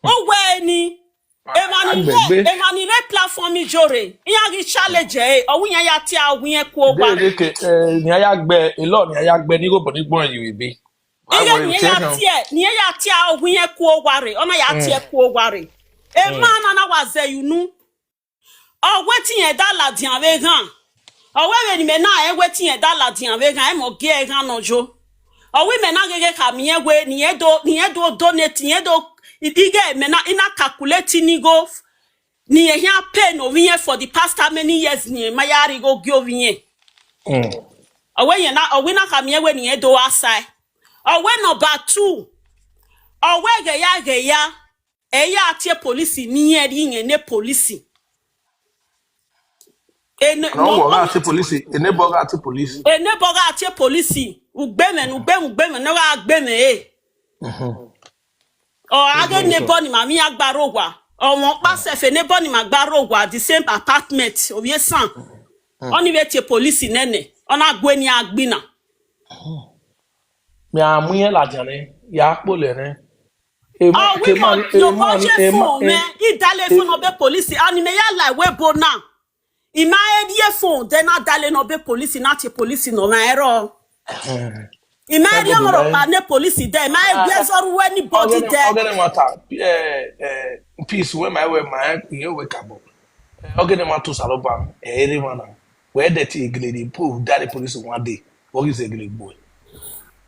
O we ni. Emani re, emani re platform ijore. Iya gi challenge e. O wi ya ti a wi e ku o wa re. Ke, eh, ni aya gbe, a lot ni aya gbe ni go bo ni gbon yi we be. Iya ni ya ti e, ni ya ti a wi e ku o wa re. Ona ya ti e ku o wa re. E ma na na wa ze unu. O we ti yen da la di an we gan. O we we ni me na e we ti yen da la di an we gan, e mo ge e gan no jo. O we me na gege ka mi e we ni e do, ni e do donate, ni e do, i- ige me na ina calculate ni go. Ni e ya pay no we yen for the past how many years ni e ma ya ri go gi o we yen. Mm. O we yen na, o we na ka mi e we ni e do asai. O we number two. O we ge ya ge ya. E ya tie police ni e ri yen ne police. E ne No, wo ga ti police, e ne bo ga ti police. E ne bo ga tie police. Ugbe me, ugbe, ugbe me, no ga gbe me e. O age ne bo ni ma mi agbaro wa. O won pa se fe ne bo ni ma gbaro wa the same apartment. O ye san. Oni we tie police nene. Ona gwe ni agbina. Mi a mu yen la jane, ya po le ne. E Oh, we can, no, go check phone, man. He dale phone no be police. And me ya like we bo na. He ma e die phone, then I dale no be police, not a police no na error. He ma e die no pa ne police there. Ma e die so anybody there. Ogene mata, eh, eh, peace we my we my, you wake up. Ogene mata saloba, eh, eri mana. We de ti igile di po, dale police one day. What is a gile boy?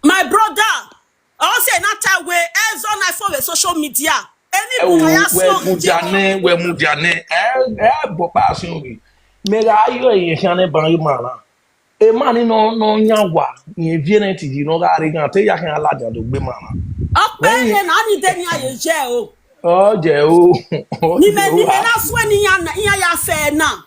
My brother, I say not a way, as on I follow social media. Any book I ask We you, mu jane, we mu jane. Eh, eh, bo pa si ori. Me ga yo e yan e ban yo mana. E mani no, no yan wa. Ni e vie ne ti di no ga re gan te ya kan la jan do gbe mana. Ọpẹ yẹn náà ní dẹni ayé jẹ o. O je o. Ni me, ni me na swe ni ya na, ya ya fe na.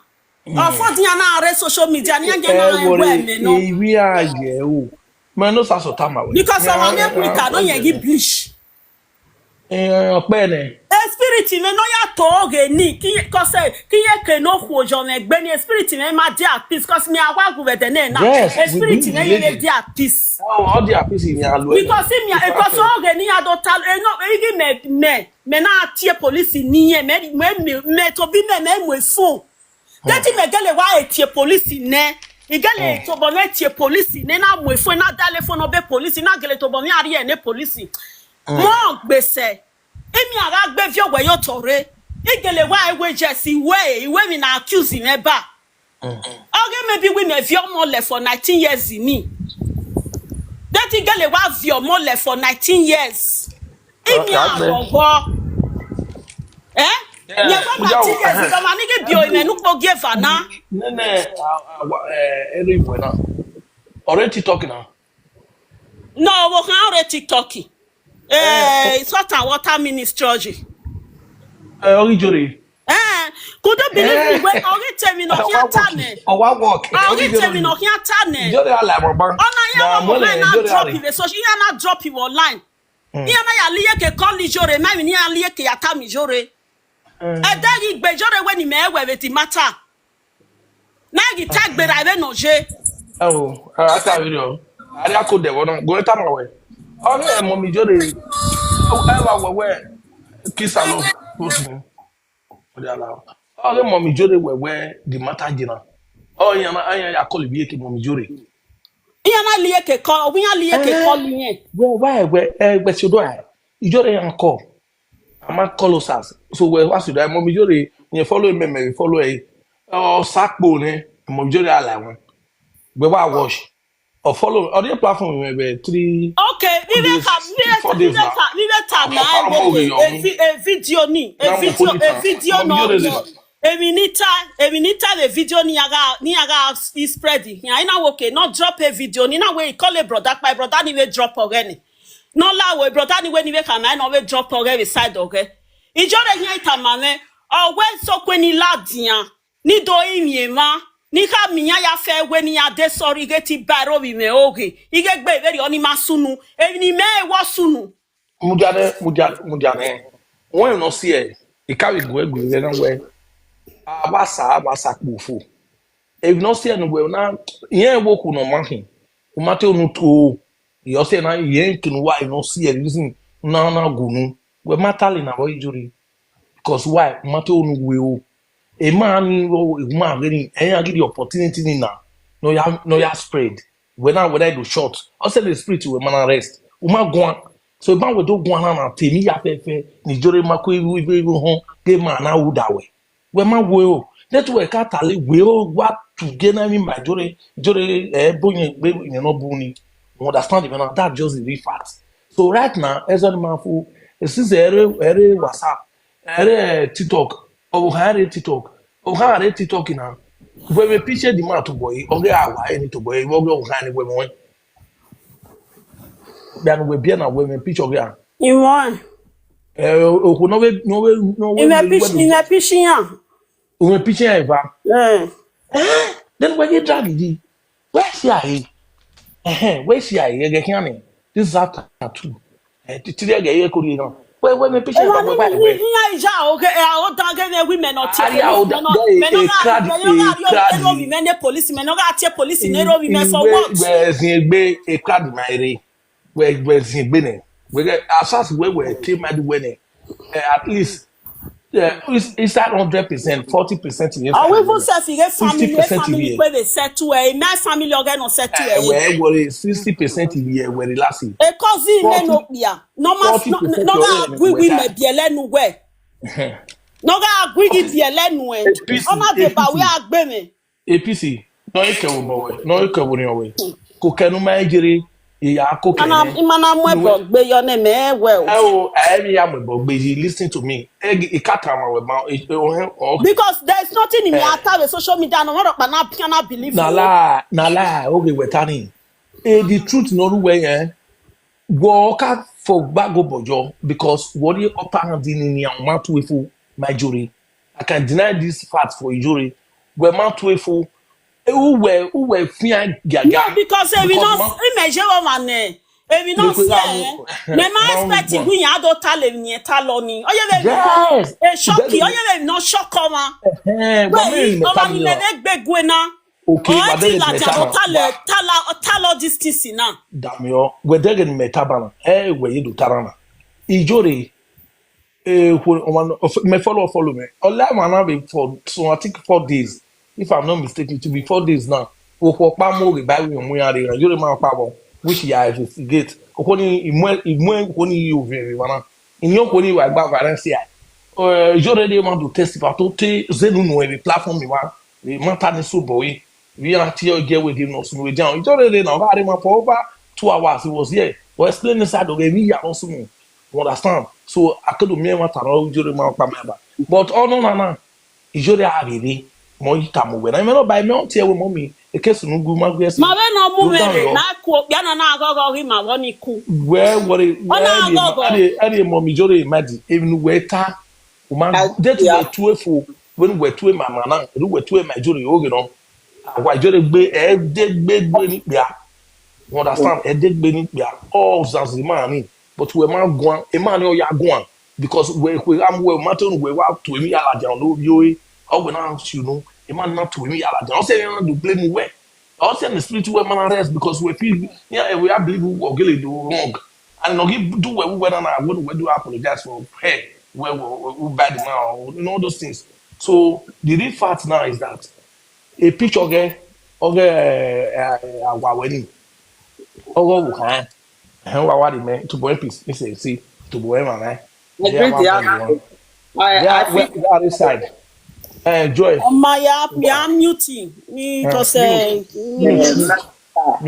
Ofo di ya na re social media ni ya je na e we me no. Iwi aye o. Me no sa so tama we. Because I want make we can no ye give bleach. Eh, ọpẹ ne. E spirit me no ya to oge ni ki, cause ki ye ke no ku ojo me gbe ni, e spirit me ma dey at peace, cause me awa gu we de ne na. Yes, E spirit we me believe ye it. dey at peace. Oh, all the peace in your loyal. Because me, because oge ni ya do tal, e no, e gi me, me, me na tie police ni ye, me, me, me, me to be me, me, me phone. Deti me gele wa e tie police ne. I gele to bo me tie police ne na mu phone na dale phone no be police na gele to bo me ari e ne police. Mo gbese. Emi ara gbe vi owe yo tore. I gele wa e we je si we, i we mi na accuse me ba. Oge maybe we me vi omo le for nineteen years ni. Deti gele wa vi omo le for nineteen years. Emi Okay, okay. Agogo. Eh? Yeah, Ye ko we go, nineteen years uh-huh. Ago ma ni ge bi o ime nu po ge va na. Nene, uh, uh, wa- eh, eri we na. Already talking now. No, we can already TikTok. Eh, salt and water ministry. Eh, ori jore. Eh, could you believe me? When ori temi no kia tane. O wa work. Ori temi no kia tane. Jore ala mo ba. Ona ya wa mo na drop ibe so ya na drop ibe online. Iya na ya liye ke call ni jore, ma mi ni ya liye ke ya ta mi jore. E de gi gbe jore we ni me we ti matter. Na gi tag be ra be no je. Oh, ata video. Ari ako de wono. Go eta ma we. Oh, yeah, mommy jore. Oh, ewa we we. Kiss alone. Ode ala. Oh, mommy jore we we the matter jina. Oh, ya na anya ya call bi ke mommy jore. Iya na liye ke call, we ya liye ke call ni. We we we eh we should do. Ijore ya call. Ama call us. So we wa should I mommy jore. You follow me, me follow eh. Oh, sakpo ne. Mommy jore ala won. We wa watch. Or follow. Or the platform we be three. Okay, we will days, come, we four will days now. come, we will come I'ma- I'ma now. go A, with a, vi- a video ni, a Now we video, put it a on. video I'ma no. do this No. one. A minute, a minute, a video ni aga, ni aga is spreading. Yeah, I know okay. Not drop a video. Ni na we call a brother, my brother ni we drop already. No la we brother ni we ni we can I know we drop already side okay. Ijore ni ita mame. O we so kwe ni la dia. Ni do imi ema. Ni ka minya ya fe we ni ya de sorry ge ti baro bi me oge. Ige gbe be ri oni ma sunu. E ni me wo sunu. Mujare, mujare, mujare. When you no see it, it carry go go go na we. Abasa, abasa kpofu. If you no see it, no we na yen wo ku no mahin. Umate onu to. You say na yen kin why you no see it reason na na gunu. We matali na boy injury. Because why? Umate onu we o. A man ni o, a man really, and I give the opportunity ni na. No ya, no ya spread. When I, when I do short, I said the spirit will man rest. Uma go on. So if I will do go on and tell me ya fe fe, ni jore ma ko iwu iwu iwu hon, ge man na u da we. We ma we o. Network ka tali we o wa to get na mi my jore, jore, eh, bo yen gbe yen no bu ni. You understand the man? That just the real fact. So right now, as a man fu, since every, every WhatsApp, every, eh, TikTok, oh, every TikTok, oh, every TikTok now. When we picture the man to boy, okay, I wa any to boy, we go hang we mo. Then we be na we picture ya. Imo. Eh, o ko no we, no we, no we. Ime pish, ime pishiyan. We picture ya va. Eh. Eh, then we get drag di. Where she are? Eh, where she are? Ye get kiani. This is after two. Eh, ti ti ye ye ko ri na. We we me picture Ewa ba ni ba ni we. ni ya ija oge e o da ge ne women no tie. Ari a o da Men no e ga crowd men no ga e yo ero crowd. mi men ne police men no ga tie police ne ero mi men for We what? we zin gbe e crowd my re. We we zin gbe ne. We get asas we we team my we ne. Eh, at least, yeah, it's, it's that hundred percent, forty percent in your Awo family. Even self e family e Sixty percent in family here. Pe dey settle e my family oge no settle Eh, e. we worry sixty percent in here, we relaxing. E cousin me Forty no bia. No ma forty no percent no of ga them gwi we gwi me die. bia lenu we. No ga gwi gwi bia lenu e. A piece, Ona a de ba we piece, agbe me. A P C. No ike wo boy, no ike wo ni owe. Ko kenu ma ejere, iya ko Ana kene. imana mu ebo gbe yo ne me well. Oh, I am ya mo bo gbeji. Listen to me. E, e ka ta ma we ma. E, e, oh, oh. Because there is nothing in me Eh. After the social media no ro pa na pian na believe. Na You. la, na la, oge we tani. E the truth no ru we eh. Wo ka for gba go bojo because what the upper hand in ni o ma tu efu my jury. I can deny this fact for injury. We ma tu efu. E u we u we fian gaga. No, because if we Because not ma- imagine what man eh. If we not Because see I eh. will- Me ma ma- expect ma- we ya do tale ni talo ni. Oye we Yes. E shock you. Then- Oye we no shock ma. Eh, but me Wait, me o ma tell ni you le now. de gbegwe na. Okay, Oh, but ti then la me ja tell o you. tale tala talo this thing now. Damn you. We dege ni me tabana. Eh, we you do tarana. Ijore. Eh, who- one of- me follow follow me. Ola man have it for so I think four days. If I'm not mistaken, it will be four days now. Wo ko pa mo re ba we mu ya re. Ijore ma pa bo. Which ya investigate. Ko ni imwe imwe ko ni you very wana. Inyo ko ni wa gba Valencia. Eh, Ijore dey want to testify to te zenu no every platform mi wa. We man ta ni so boy. We are here get with him no so we down. Ijore dey na ba re ma for over two hours he was here. We explain inside of me ya no so. You understand? So I could me want to know Ijore ma pa me ba. But oh no no no. Ijore a bebe. Mo yi ka mo we na me no ba me on tie we mo mi. E case no gu ma gwe si. Ma we no mu You me down re yo. na ku bia na na go go hi ma wo ni ku. Where worry Ona where the agogo. Any any mommy jore imagine. Even we ta. Uma Ah, that yeah. we two for when we two my man. We two my jore oge no. Wa jore gbe e de gbe gbe ni pia. You understand? E de gbe ni pia. All zazima ni. But we man go e man o ya go because we we am we matter we wa to emi ala ja no yo e. O we na you know. E man na to emi ala ja. O se e na do blame we. O se the spirit we man rest because we feel yeah we are believe we go get do wrong. And no give do we we na na we we do apologize for hey we we we bad man or you know those things. So the real fact now is that a picture okay okay uh, uh, our wedding. Oh, okay. Ẹ̀hẹ́n wá wá di mẹ́ to bọ̀ N P C ní sèé sí to bọ̀ ẹ̀ màmá ẹ̀. I agree with the other. I, Yeah, I where feel where are they side? Ẹ Joy. Oma ya ya muting. Ni Ah, to say. Mute.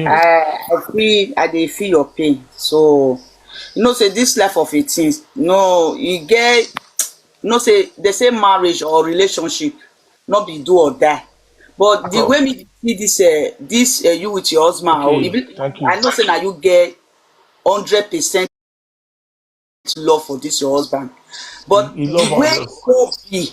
I, I feel I dey feel your pain. So you know say this life of eighteen, no, you get you know say they say marriage or relationship, not be do or die. But the Oh. Way me see this uh, this uh, you with your husband, oh, Okay, e be- thank you. I know say now you get hundred percent love for this your husband. But You love the way am, yes. go be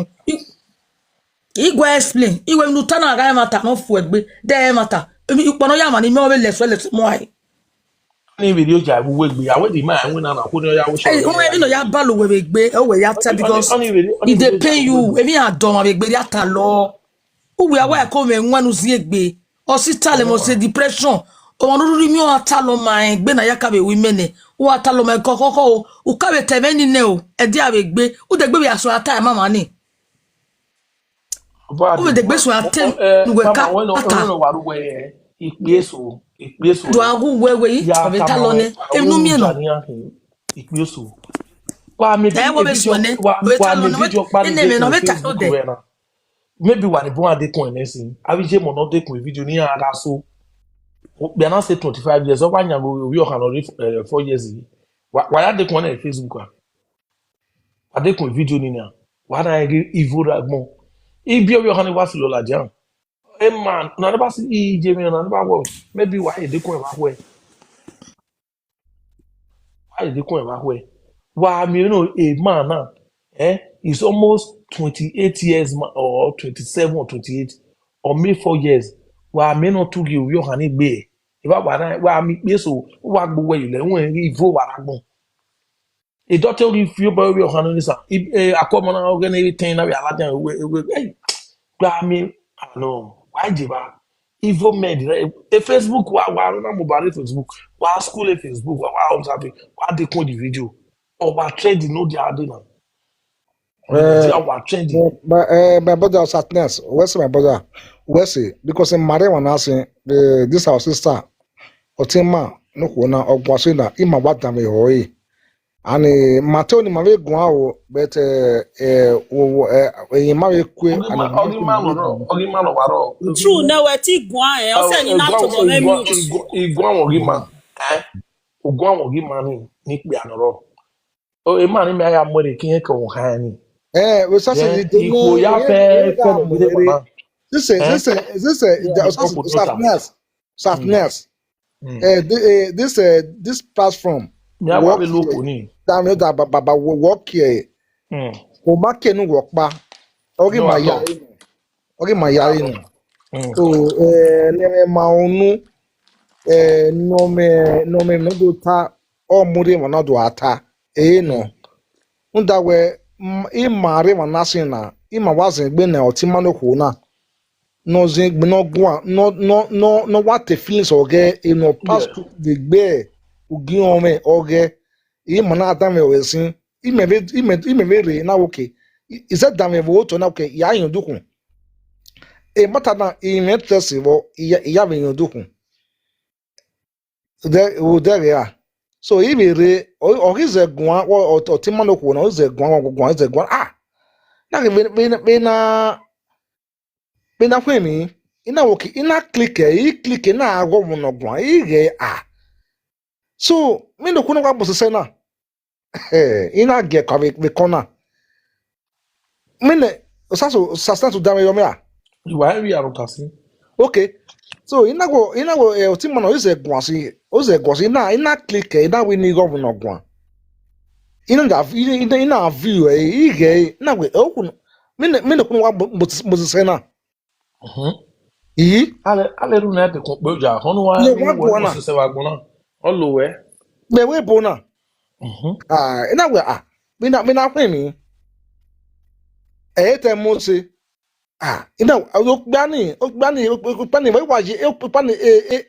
explain. Igwe explain. Iwe nu tana ga matter no fu egbe. De matter. Emi ukpono ya mani me o be leso leso mo ai. Ni video ja bu we gbe. Awe di ma we na na ko ni ya wo so. Hey, o emi no ya balu we be gbe. O we ya ta because Oni video. If they pay you, emi a do ma be gbe ya ta lo. Uwe awa ko me nwa nu zi egbe. O si ta le mo se depression. O mo ruru mi o ata lo ma egbe na ya ka be wi mene. O ata lo ma ko ko ko. O ka be te me ni ne o. E di a be gbe. O de gbe be aso ata e mama ni. O be de gbe so ate nu we ka ata. Wa ru we. Ikpe so. Ikpe so. Do agu we we yi. Abe ta lo ne. Enu mi e no. Ikpe so. Wa mi. Eh, wa be so ne. Wa We ta mi lo ne. Video pa Ene me no me ta no de. Maybe wa ni bon ade kun nesin. Abi je mo no de kun video ni ara so. We are now say twenty-five years. Wa nya go we o kan already four years. Wa wa de kun na Facebook a. Wa de kun video ni na. Wa na ge ivo ra gbon. Ibi o we o kan ni wa si lo la jan. E man, na never see E J me, na never work. Maybe wa e de kun wa we. Wa e de kun wa we. Wa mi no a man now. Eh, it's almost twenty-eight years ma or twenty-seven or twenty-eight or maybe four years. Wa mi no tu gi we o kan ni gbe. E ba wa na wa mi pe so wa gbo we le won ivo wa ra gbon. E do te ori fi o ba we o kan ni sa. E akomo na o ge ni ten na we ala ten we we. Hey. Gba mi, ah, no. Wa je ba. Evil men, right? A Facebook, wa wa na mo bare Facebook. Wa school a Facebook, wa wa observe, wa dey come the video. Or wa trend no dey ade na. Eh, Wa trend. my, eh, my brother Satness, where's my brother? Where's he? Because in Mare when I say, eh, this our sister, Otima, no kona, Ogwasina, Ima Watame Hoi. And eh, Mateo ni Mave Guao, but eh, eh, wo- wo- eh, eh, Mave Kwe, and Ogima no ro, Ogima no waro. True, na we ti gwan eh. O se ni na to go me mute. Igwa Ogima. Eh? Ogwa Ogima ni ni pe anoro. O e ma ni me aya mo de kin ko han ni. Eh, we sasa Yeah, ni dene. Igbo ya fe fe no gide mama. This is Eh? this is this is Yeah, just it's not Satness, Satness. Mm. Eh, thi- eh, this uh, this platform. Mi awa Work be here. Loko ni. Damn you that baba work here. Mm. O ma kenu work pa. Ogi No, ma I'm ya. not. Ogi ma ya inu. Mm. So eh, neme ma onu. Eh, no me no me no do ta. O mu re mo na do ata. Eh no. Unda we ima re ma na sin na. Ima wa zin gbe na Otima no ko na. No zin gbe no gwa no no no no what the feelings oge e no pass Yeah. to the gbe. Ugi ome oge. Ima na adam we sin. Ime ve ime ime ve re na okay. Is that dame vo to na okay? Ya yin dukun. E mata na ime tesi vo iya iya ve yin dukun. De o de ya. So ibe re o o ki ze gwan o o ti ma no ko na o ze gwan o gwan ze gwan ah. Na ke ve ve ve na ve na kwen mi. Ina wo ki ina click e i click e na go mo no gwan i ge ah. So mi no ko no gwa bo se na. Eh, ina ge ka ve ve kona. Mi ne o sa so sa sa to da me yo me a. Iwa e wi aro kasi. Okay. So ina go ina go eh, Otima no is a gwasi. O ze gwasi na ina click e na we ni governor gwan. Ina da ina ina view e i ge na we o ku. Mi ne mi ne ku wa bo se na. Mhm. Yi Ale ale ru na te ko pe ja. Hono wa Le ni wa wo gwana. Mo se wa gwana. Olo we. Be we bo na. Mhm. Ah, ina we ah. Mi na mi na kwen mi. E te mo se. Ah, ina o gba ni o gba ni o gba ni we wa je o gba ni e e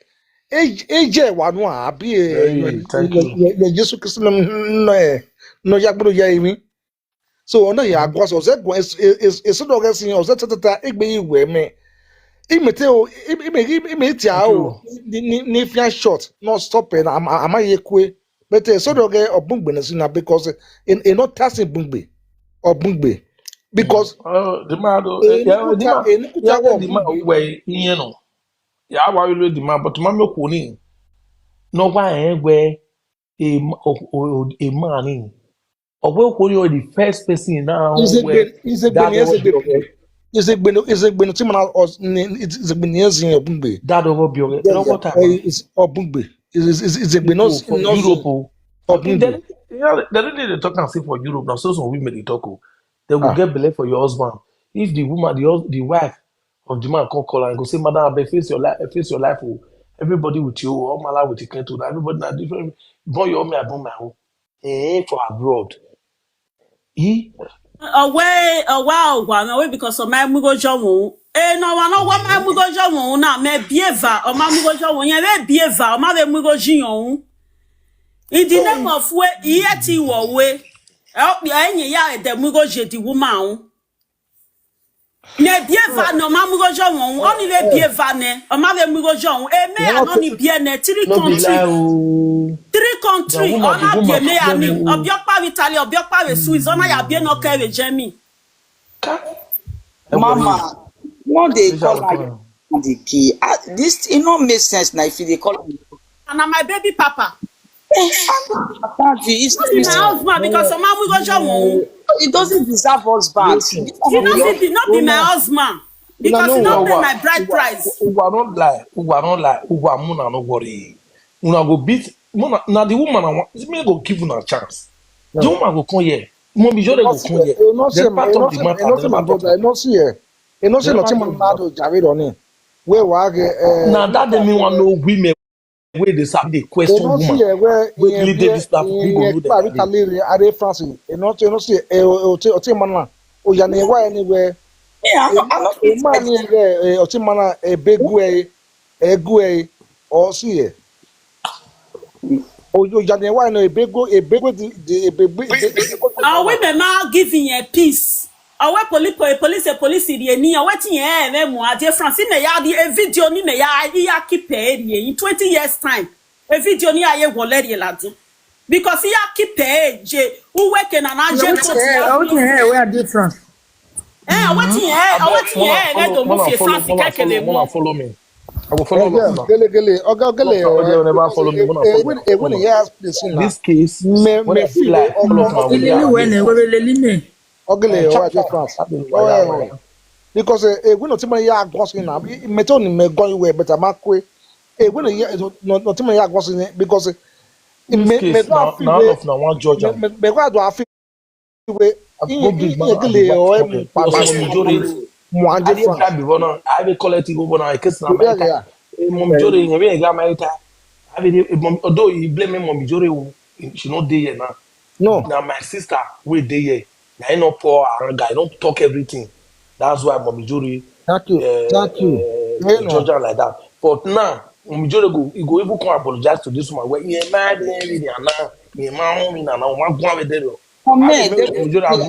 e e je wa nu abi e. Hey, thank you. Ye Jesu Kristo no no e no ya gburu ya imi. So ona ya gwa so ze gwa e so do ga sin o ze tata egbe iwe me. Imete o ime ime ti a o ni ni ni fi short no stop e na ama ye kwe. But e so do ga obungbe na sin na because e e no tasi bungbe obungbe because Oh, the man do. e Yeah, ni the man. kuta e ni kuta Yeah, wo the man we you know. Yeah, wa we the man but man me ko ni. No wa e we e ma- o o o- e man ni. O we ko ni o the first person now. is a Where ben is a that ben is a over ben is a ben is a ben ti mana os ni is a ben is a bungbe. That over bio. Yeah, No yeah. what time. Eh, is obungbe is is is a ben no For no Europe. Oh. I think obungbe. they, yeah, they really dey talk and say for Europe now. So some women dey talk. Oh. They will Ah. Get belle for your husband if the woman, the hus- the wife of the man come call and go say, "Madam, abeg face your life, face your life. Oh, everybody with you, all my life with you, can't do that. Everybody na different. Born your own, me I born my own. Eh, for abroad." He Owe owa ogwa me we because o ma mu go jo won. E no wa no wa ma mu go jo won na me bieva o ma mu go jo won yen we bieva o ma we mu go ji yon. In the name of we iye ti wo we. E o pe enye ya e de mu go je di woman o. Me bieva no ma mu go jo won. Oni we bieva ne o ma we mu go jo won. E me Yeah, ano ni bie ne three no be country. lie. Oh. Three country The woman- ona the bie woman me fit ani tell me, oh. Obiokpa we Italy Obiokpa we Swiss ona ya bie no ke we Germany. Ka- Mama, no dey This call our her time. the key. Ah, this e no make sense na if you dey call her. And na my baby papa. Papa, it's No be my husband because some man we go show one. He doesn't deserve husband. Listen. He no fit be no be my husband because he no pay my bride price. Ugwa no lie. Ugwa no lie. Ugwa muna no worry. Una go beat. Muna, na the woman I want. Me go give una chance. The woman go come here. Mommy, you go come here. E no say Then my part e no of say the my matter. e no say my brother e no say my brother e no say nothing man bad o jare on him. Wey wa ge eh. Now that the me want no women wey dey sabi dey E question no see woman. eh where Wey really dey this stuff, we go know pa them. Italy are France. E no say e no say e o o te o te man na. O ya na wa anywhere. Yeah, I no, I no E fit man ni ge e o te man na e begu e. Egu e, or see e. Oyo jane wa no ebegwe, ebegwe di, di ebegwe, ebegwe. Awe me ma giving a peace. Awe police, police, police di eni. Awe ti e me mo ade France me ya di a video ni me ya ya keep e di in twenty years time. A video ni aye wole di ladi. Because ya keep e je uwe ke na na je. Wetin e, wetin e, where dey France? Eh, wetin e, wetin e, e do mo fi France ka kele mo. Follow me. I go follow Oga up. gele gele, oga gele. Oga gele never follow me, una follow me. Ewin, ewin ya place na. This case, Me, when me I feel like, omo, follow up my Ilili video. wene, where leli me. Ogele wa dey France. I've been Oh, wire, yeah. wire. Because eh, ewin no ti ma ya gwa si na. Me to ni me go we better ma kwe. Ewin no ya, no, no ti ma ya gwa si because eh, This me, me case do now, feel now we. enough now, one judge Me, am. me, me go do feel we. I go big man, I Gele go o back em. to Papa Mommy Jore. Mo ande I dey France. try before now. I dey collect it over now. I case na Yeah, my yeah. time. Eh, Mommy Jore, you be a guy my time. I be the, Mommy, although you blame me, Mommy Jore, oh, she no dey here now. No. Now my sister, we dey here. Now I no pour her anger. I don't talk everything. That's why Mommy Jore, Thank you. uh, Thank you. uh, Yeah, no. judge her like that. But now, Mommy Jore go, he go even come apologize to this woman. When he mad me, really, and now he mad me, and now one go with them. For I me, dey they make Mommy Jore have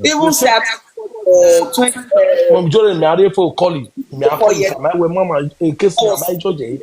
even say at uh, twenty. Uh, Mommy Jore, me I dey for calling. Me I call you. My way, mama, in case na my judge. Eh?